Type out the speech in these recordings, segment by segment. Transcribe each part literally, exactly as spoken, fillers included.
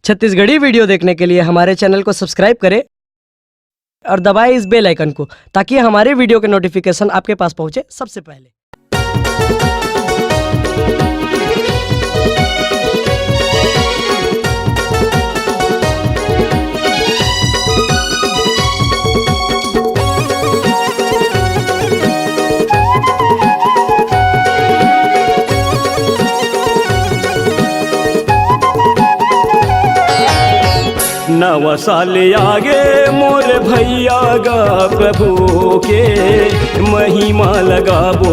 Chhattisgarhi video देखने के लिए हमारे चैनल को सब्सक्राइब करें और दबाएं इस बेल आइकन को, ताकि हमारे वीडियो के नोटिफिकेशन आपके पास पहुंचे सबसे पहले। नवा साल आगे मोर भैया गा, प्रभु के महिमा लगाबो।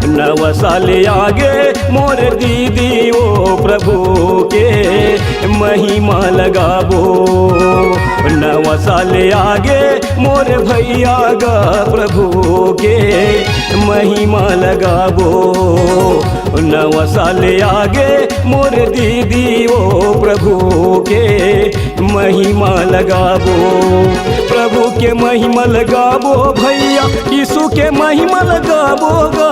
नवा साल आगे मोर दीदी ओ, प्रभु के महिमा लगाबो। नवा साल आगे मोर भैया गा, प्रभु के महिमा लगाबो। नवा साल आगे मोर दीदी ओ, प्रभु के महिमा लगाबो। प्रभु के महिमा लगाबो भैया, यीशु के महिमा लगाबो गा।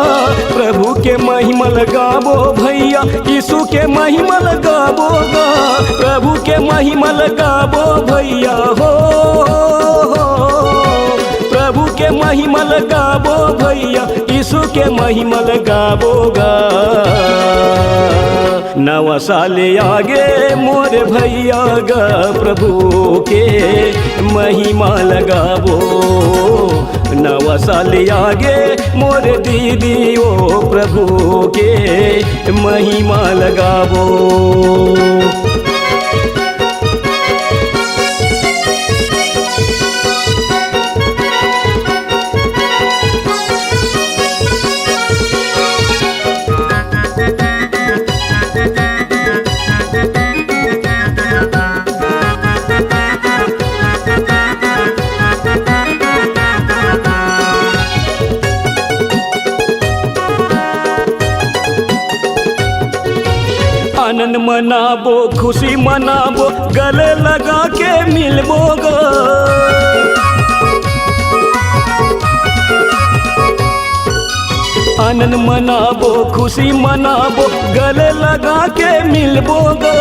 प्रभु के महिमा लगाबो भैया, यीशु के महिमा लगाबो गा। प्रभु के महिमा लगाबो भैया हो, प्रभु के महिमा लगाबो भैया, यीशु के महिमा लगाबो गा। नवा साल आगे मोर भैया गा, प्रभु के महिमा लगाबो। नवा साल आगे मोर दीदी ओ, प्रभु के महिमा लगाबो। आनंद मनाबो, खुशी मनाबो, गले लगा के मिलबो गा। आनंद मनाबो, खुशी मनाबो, गले लगा के मिलबो गा।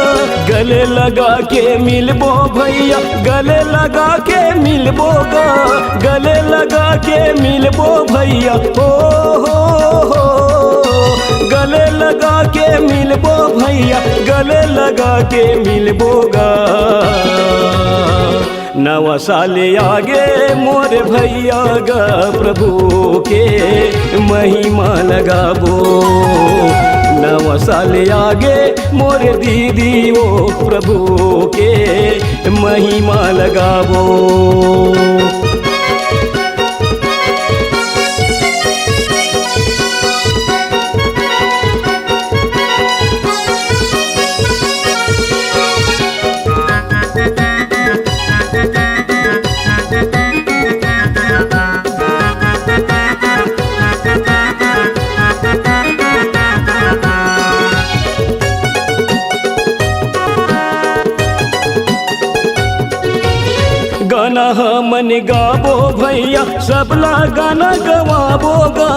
गले लगा के मिलबो भैया, गले लगा के मिलबो गा। गले लगा के मिलबो भैया, ओ हो हो। गले लगा के मिलबो भैया, गले लगा के मिलबो गा। नवा साल आगे मोर भैया गा, प्रभु के महिमा लगाबो। नवा साल आगे मोर दीदी ओ, प्रभु के महिमा लगाबो। गाना हमन गाबो भैया, सबला गाना गवाबो गा।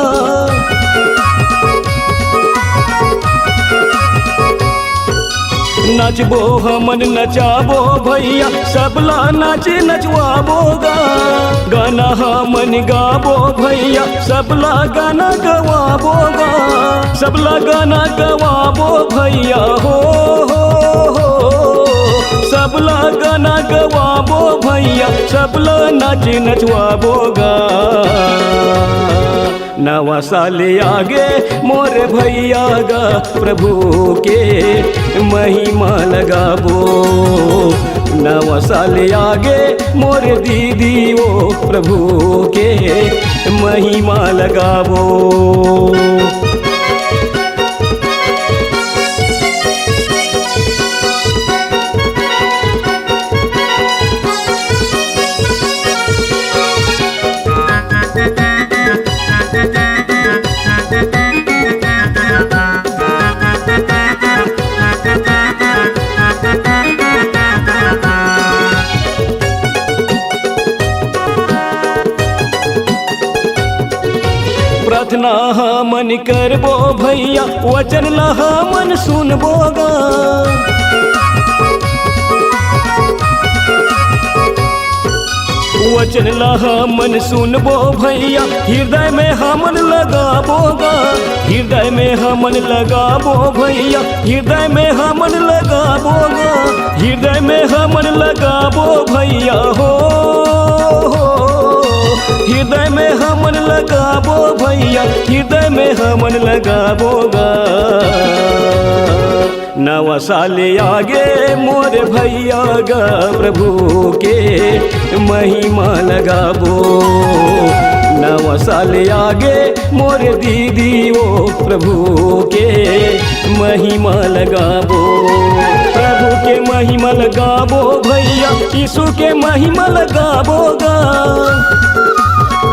नचबो हमन नचाबो भैया, सबला नाच नचवाबो गा। गाना हमन गाबो भैया, सबला गाना गवाबो गा। सबला गाना गवाबो भैया हो, हो, हो। सबला गाना गवाबो भैया, सबला नाच नचवाबो गा। नवा साल आगे मोर भैया गा, प्रभु के महिमा लगाबो। नवा साल आगे मोर दीदी ओ, प्रभु के महिमा लगाबो। प्रार्थना हमन करबो भैया, वचन ला हमन सुनबो गा। चनला हमन सुनबो भैया, हृदय में हमन लगाबो गा। हृदय में हमन लगाबो भैया, हृदय में हमन लगाबो गा। हृदय में हमन लगाबो भैया हो, हृदय में हमन लगाबो भैया, हृदय में हमन लगाबो गा। नवा साल आगे मोर भैया गा, प्रभु के महिमा लगाबो। नवा साल आगे मोर दीदी वो, प्रभु के महिमा लगाबो। प्रभु के महिमा लगाबो भैया, यीशु के महिमा लगाबो गा।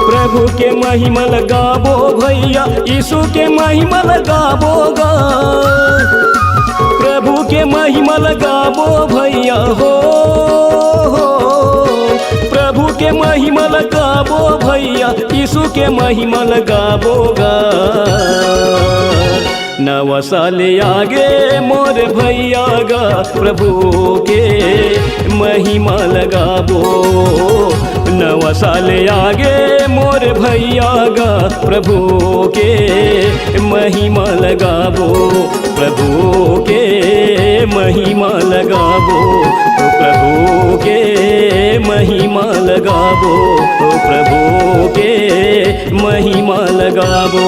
प्रभु के महिमा लगाबो भैया, यीशु के महिमा लगाबो गा। प्रभु के महिमा लगाबो भैया हो, प्रभु के महिमा लगाबो भैया, यीशु के महिमा लगाबो गा। नवा साल आगे मोर भैया गा, प्रभु के महिमा लगाबो। नवा साल आगे मोर भैया गा, प्रभु के महिमा लगाबो। प्रभु के महिमा लगाबो, प्रभु के महिमा लगाबो, प्रभु के महिमा लगाबो।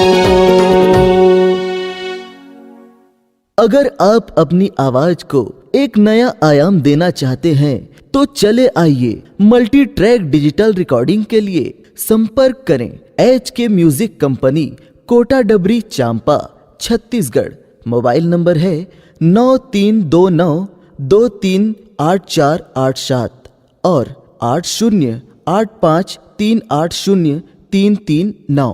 अगर आप अपनी आवाज को एक नया आयाम देना चाहते हैं, तो चले आइए, मल्टी ट्रैक डिजिटल रिकॉर्डिंग के लिए संपर्क करें एच के म्यूजिक कंपनी, कोटा डबरी, चांपा, छत्तीसगढ़। मोबाइल नंबर है नौ तीन दो नौ दो तीन आठ चार आठ सात और आठ शून्य आठ पाँच तीन आठ शून्य तीन तीन नौ।